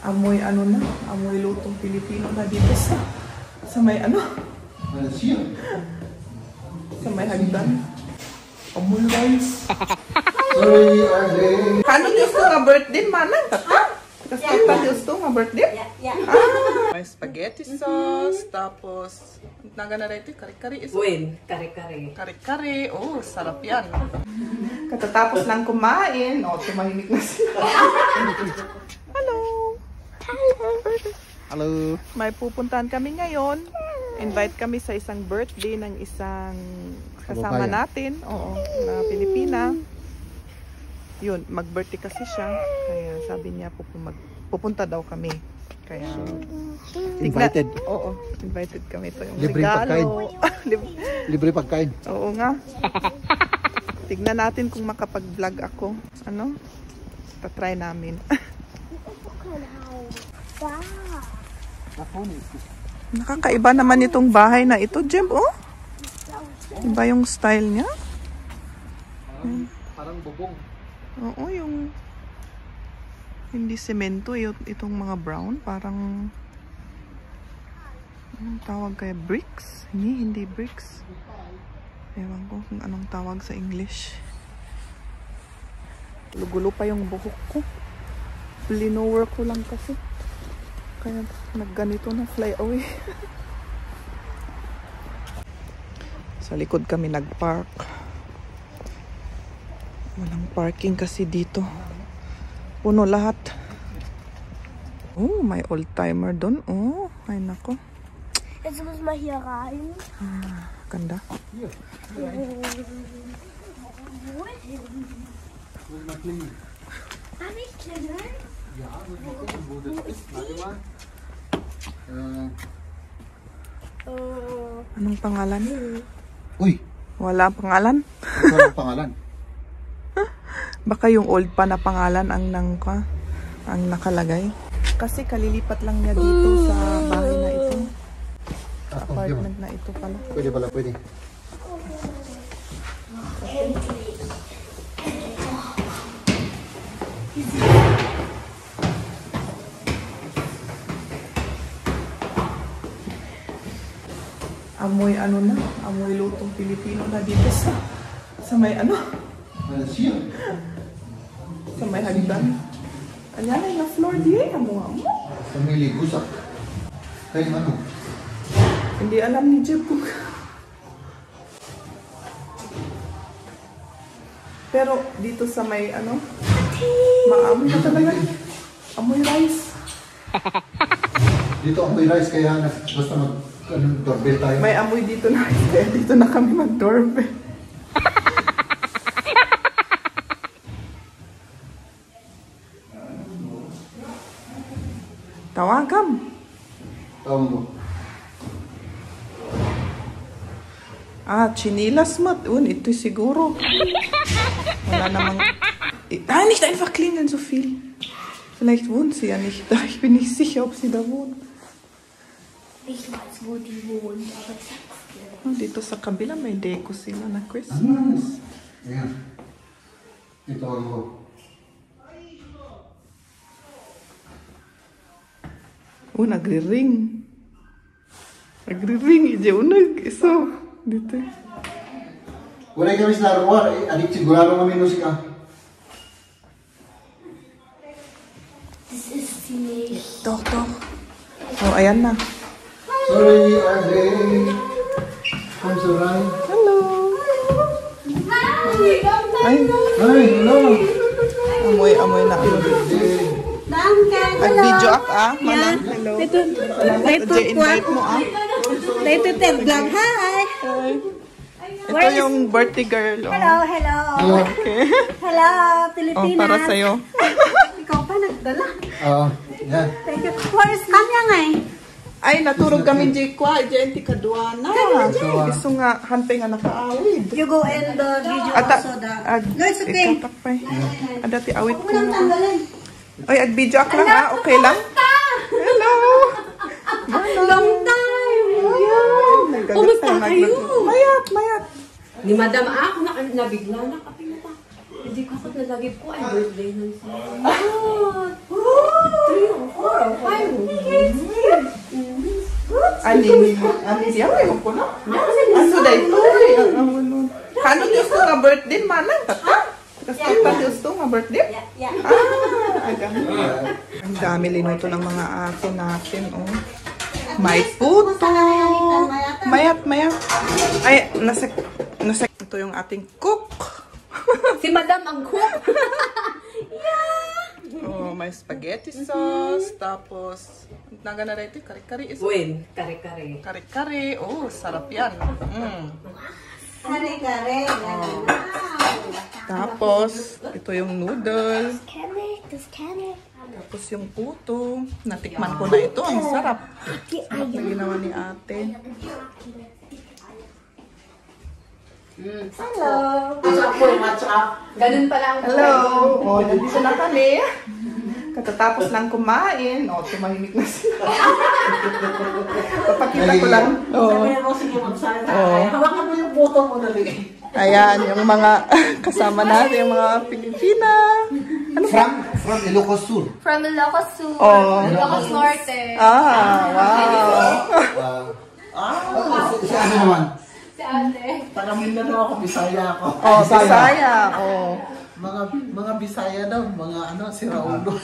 Amoy ano na, amoy lutong Pilipino na dito sa may ano? Sa may hagdan. Amoy rice. Sorry, Arde. Kano gusto nga birthday, manang tata? Kasi pa gusto nga birthday? May spaghetti sauce, tapos naga na rin ito, kari-kari. Win, kare-kare. Kari-kari, oh, sarap yan. Katatapos lang kumain, oh, tumahimik na sila. Hello! Hello. May pupuntahan kami ngayon. Invite kami sa isang birthday ng isang kasama natin, oo, na Pilipina. Yun, mag-birthday kasi siya. Kaya sabi niya pupunta daw kami. Kaya Invited. Oo, invited kami. Ito yung Libre regalo. Libre pagkain. Oo nga. Tignan natin kung makapag-vlog ako. Ano? Tatry namin. Nakakaiba naman itong bahay na ito, Jem, oh. Iba yung style niya. Parang bubong. Oo, yung hindi semento, itong mga brown, parang anong tawag kaya? Bricks? Hindi bricks. Ewan ko kung anong tawag sa English. Gulo-gulo pa yung buhok ko. Linower ko lang kasi. Kaya nagganito na fly away. Sa likod kami nagpark. Walang parking kasi dito. Puno lahat. Oh, may old timer doon. Oh, ay nako. Jetzt muss man hier rein. Ganda. Kann ich klingeln? Ja, muss mal gucken, wo das ist. Warte mal. Anong pangalan? Uy, Wala pangalan? ano pangalan? Baka yung old pa na pangalan ang nakalagay. Kasi kalilipat lang niya dito sa bahay na ito. Sa apartment na ito pala. Pwede pala, pwede. Amoy ano na, amoy lutong Pilipino na dito sa may ano? Siya. Sa may hagdan. Ayan ay na floor diye, amo. Pamili, gusak. Kayo ano? Hindi alam ni Jeb kung... Pero dito sa may ano, maamoy na talaga. Amoy rice. Dito amoy rice kaya basta mag-doorbell tayo. May amoy dito na rice kaya dito na kami mag-doorbell. Tawagam. Tawag mo. Chinilas mo. Ito siguro. Wala namang... nicht einfach klingeln so viel. Vielleicht wohnt sie ja nicht da. Ich bin nicht sicher, ob sie da wohnt. Ich weiß, wo die wohnt, aber ich sag's dir. Dito sa kabila may deco sila na Christmas. Ayan. Ito ang mo. Nagre-ring. Nagre-ring. So, dito. Wala kami sa laruan. Adik sigurado kami musika. Das ist sie nicht. Doch. Oh, ayan na. Sorry, Arde. Come so right. Hello. Ay, Hi, hello. amoy na. Video ak Mana? Hello. Ito invite mo Ito vlog. Hi. Ito yung birthday girl. Hello. Okay. Hello, Pilipinas. Para sa'yo. Ikaw pa nagdala. Yeah. Thank you. Where is Kanyang eh? Ay, naturog kami di kwa. Diyan ti kaduana. Gusto nga, hantay nga nakaawid. You go and the video also the... No, it's okay. Ikatakpay. Ada ti awit ko. Huwag nang tanggalin. Ay, ag-video ak lang ha. Okay lang? Hello. Long time. Kumusta kayo? Mayat. Ni Madam ako nabigla na kapin na. Hindi ko ako nalagip ko ay birthday ng siya. Ani siya kayo ko na. Ano dahil ito? Kano Diyos to nga birthday manang tata? Kasi pa Diyos to nga birthday? Ang dami linuto ng mga aso natin, oh. May puto. Mayat. Ay, nasa. Ito yung ating cook. Si Madam ang cook. Oh, may spaghetti sauce. Tapos, naga na rin ito, kare-kare. Win, kare-kare. Kare-kare. Oh, sarap yan. Kare-kare. Tapos, ito yung noodles. Kame. Tapos yung puto. Natikman ko na ito. Ang sarap. Sarap na ginawa ni ate. Hello. What's up? Ganun pala ang Hello! Oh, nandito na kami. Katatapos lang kumain. Oh, tumahimik na sila. Papakita ko lang. Oh. Sabi mo, sige magsalita. Hawakan mo yung puto mo dali. Ayan, yung mga kasama natin, yung mga Pilipina. Ano ba? From Ilocos Sur. From Ilocos Sur. Oh. Ilocos Norte. Wow. Si ano naman? Si ate. Taga Mindanao ako, Bisaya ako. Oh, Bisaya. Oh. Mga Bisaya daw, mga ano, si Raulo.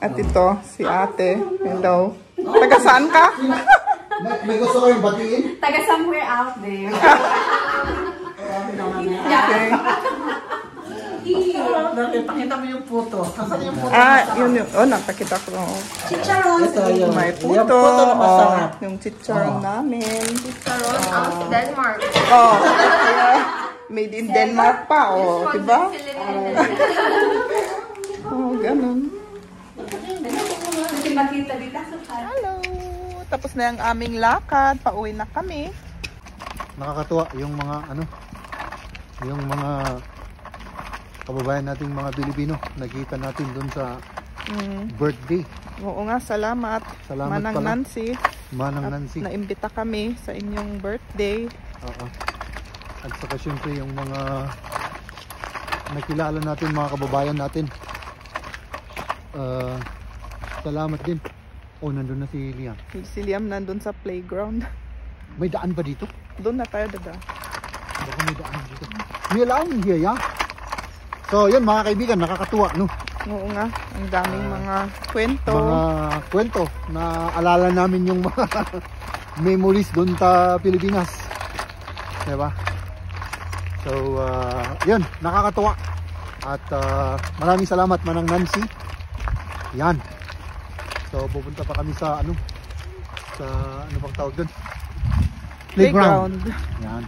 At ito, si ate. Hello. Taga saan ka? May gusto kayong batiin? Taga somewhere out there. Okay. Pakita mo yung puto. Kasan yung puto? Yun. Oh, nakakita ko. Oh. Chicharon. Ito yun. May Yung puto. puto na masarap. Yung chicharon namin. Chicharon of Denmark. Oh, yeah. Made in Denmark pa, oh, diba? Oh, ganun. Makita dito sa Hello! Tapos na yung aming lakad, pauwi na kami. Nakakatuwa yung mga yung mga kababayan nating mga Pilipino. Nakita natin doon sa birthday. Oo nga, salamat. Salamat Manang pala. Nancy. Manang At Nancy. naimbita kami sa inyong birthday. Oo. At saka syempre yung mga nakilala natin, mga kababayan natin. Salamat din. Oh, nandun na si Liam. Si Liam nandun sa playground. May daan ba dito? Doon na tayo, dada. Baka may daan dito. May laan here, ya? So, yun mga kaibigan, nakakatuwa, no? Oo nga, ang daming mga kwento. Mga kwento na alala namin yung mga memories doon sa Pilipinas. Diba? So, yun, nakakatuwa. At maraming salamat, Manang Nancy. Yan. So, pupunta pa kami sa ano bang tawag doon? Playground. Yan.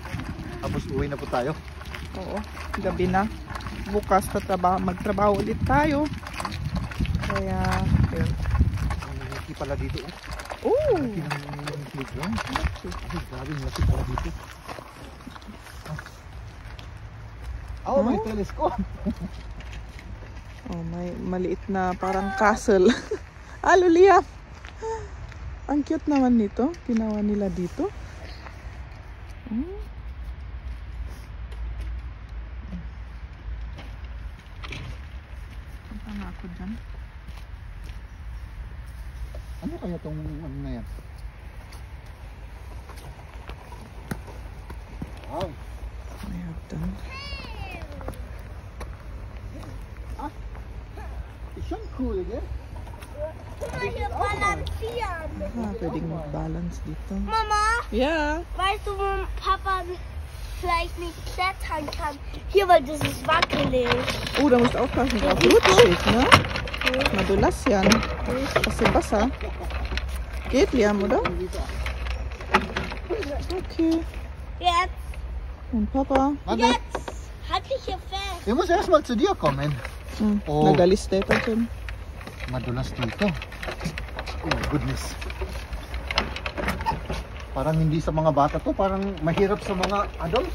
Tapos uwi na po tayo. Oo, gabi na. Bukas magtrabaho ulit tayo. Kaya, ayun. Ang laki pala dito. Oh! Ang playground. Ay, grabe, laki pala dito. Oh, may telescope. Oh, may maliit na parang castle. Liam! Ang cute naman nito. Ginawa nila dito. Punta nga ako dyan. Ano kaya tong ano na yan? Wow. I have done. Isang cool again. Pwedeng mag-balance dito. Mama, Yeah. weißt du, wo Papa vielleicht nicht klettern kann? Hier, weil das ist wackelig. Oh, da musst du aufpassen, drauf rutschig, ne? Madulas yan. Kasi basa. Geht, Liam, oder? Okay. Jetzt, Und Papa? Warte, halt dich hier fest. wir müssen erstmal zu dir kommen. Oh. Nagalis tayo dyan. Madulas dito. Oh goodness. Parang hindi sa mga bata to, parang mahirap sa mga adult.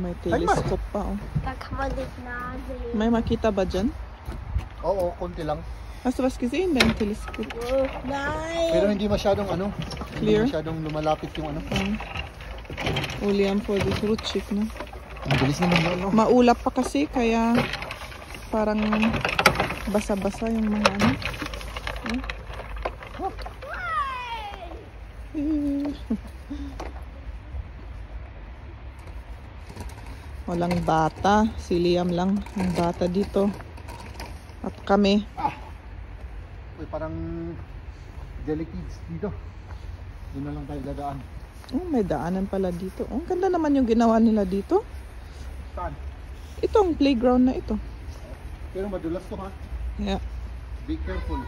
May telescope pa, oh. Da kann man dich nah sehen. May makita ba dyan? Oo, konti lang. Hast du was gesehen beim Teleskop? Nein. Pero hindi masyadong Clear? hindi masyadong lumalapit yung Oh, Liam, for this rutschig, no? Ang bilis naman yun, no? Maulap pa kasi, kaya parang basa-basa yung mga ano. Walang bata. Si Liam lang ang bata dito. At kami. Uy, parang jelly kids dito. Doon na lang tayo dadaan. Oh, may daanan pala dito. Oh, ang ganda naman yung ginawa nila dito. Saan? Itong playground na ito. Pero madulas to ha. Yeah. Be careful.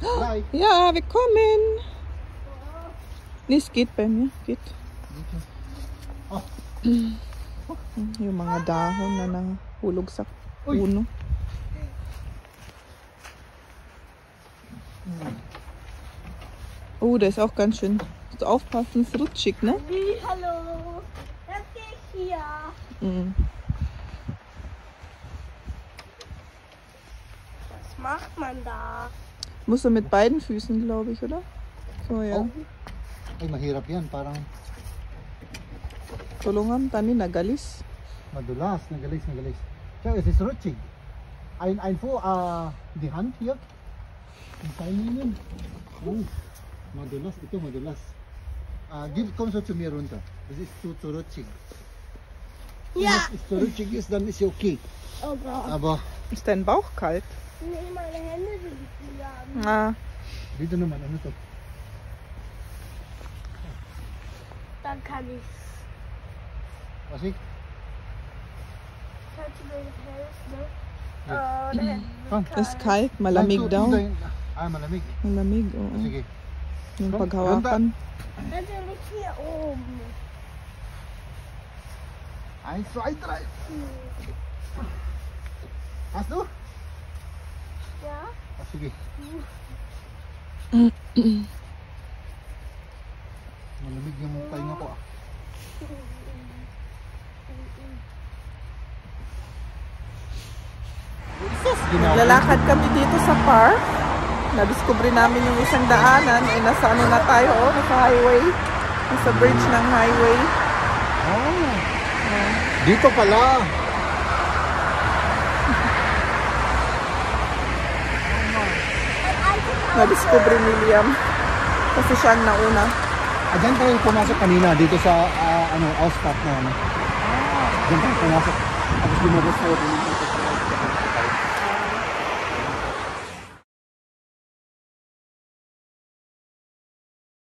Bye. Ja, wir kommen. Nis, geht bei mir. Geht. Oh. Yung mga dahon na nahulog sa puno. Oh, der ist auch ganz schön. Musst du aufpassen, ist rutschig, ne? Hallo. Das geht hier. Mhm. Was macht man da? Musst du mit beiden Füßen, glaube ich, oder? So, ja. Oh. Ay, mahirap yan. Parang Tulungan tani nagalis. madulas. Nagalis. So, es ist rutschig. Einfach die Hand hier. Reinnehmen. Oh, madulas. Ito madulas. Komm so zu mir runter. Das ist zu rutschig. Ja. Wenn es zu rutschig ist, dann ist es okay. Oh Gott. Aber Ist dein Bauch kalt? Nee, meine Hände sind warm. Ah, dito naman, ano to? Dann kann ich's. Was ich? Kannst du mir helfen, ne? Ja. Die Hände Komm. sind ist kalt, malamig Lang, daw. malamig. Malamig, oo. Sige. Yung Komm, paghawakan. Natürlich hier oben. 1, 2, 3. Hast du? Ja? Sige. Malamig yung tainga ko. Lalakad kami dito sa park. Nadiskubre namin yung isang daanan. Eh, nasa ano na tayo, oh, nasa highway. Nasa bridge ng highway. Oh. Dito pala. Nadiskubre ni Liam. Kasi siya ang nauna. Diyan tayo pumasok kanina dito sa Austat na ano. Diyan tayo pumasok. Tapos lumabas tayo dito.